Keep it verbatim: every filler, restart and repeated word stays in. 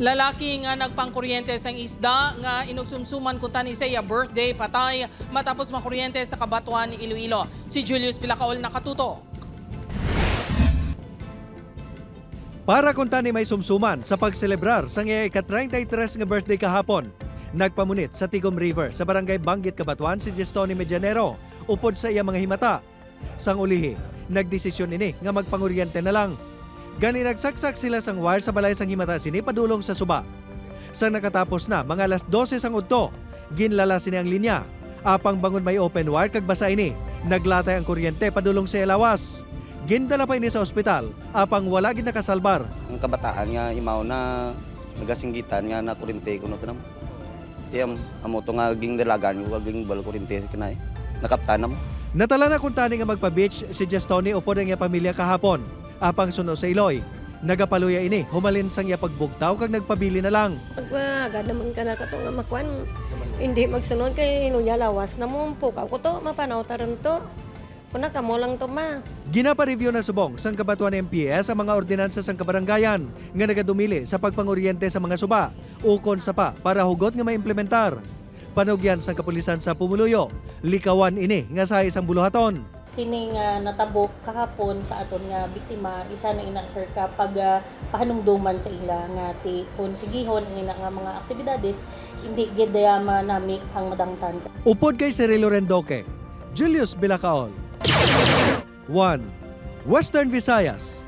Lalaki nga nagpangkuryente sang isda nga inugsumsuman kuntani sa iya birthday patay matapos makuryente sa Cabatuan, Iloilo. Si Julius Bilacaol nakatuto. Para kuntani may sumsuman sa pagselebrar sang iya ika-treinta y tres nga birthday kahapon, nagpamunit sa Tigom River sa Barangay Banggit, Cabatuan si Jestoni Medianero upod sa iya mga himata. Sang ulihi, nagdesisyon ini nga magpanguryente na lang. Gani nagsaksak sila sang wire sa balay sang himata sini padulong sa suba. Sang nakatapos na mga alas dose sang udto, ginlala sini ang linya. Apang bangod may open wire kag basa ini, naglatay ang kuryente padulong sa iya lawas. Gindala pa ini sa ospital, apang wala gid nakasalbar. Ang kabataan nga imaw na nagasinggitan nga nakuryente kuno tinam. Tiyam, amo to nga gindalagan ko kag ginbal kuryente sa kinay. Nakaptan na mo. Natala na kuntani nga magpa-beach si Jestoni upod ang iya pamilya kahapon. Apang suno sa Iloy, nagapaluya ini humalin sang iya pagbugtaw kag nagpabilin na lang. Pagwagad naman ka na kato nga makwan, hindi magsunod kay luya lawas na mo, pukaw ko to, mapanaw ta rin to. Kuna kamo lang to, ma. Ginapa-review na subong sang Cabatuan M P S ang mga ordinansa sang kabarangayan nga nagadumili sa pagpanguryente sa mga suba ukon sa pa para hugot nga maimplementar. Panugyan sang kapulisan sa pumuluyo, likawan ini nga sahi sang buluhaton. Sini nga natabo kahapon sa aton nga biktima, isa na ina, sir, ka pag, ah, pahanumdoman sa ila nga ti kon sigihon ang ina nga mga aktibidades, hindi gid daya manami ang madangtan. Upod kay Cirilo Rendoque, Julius Bilacaol, One Western Visayas.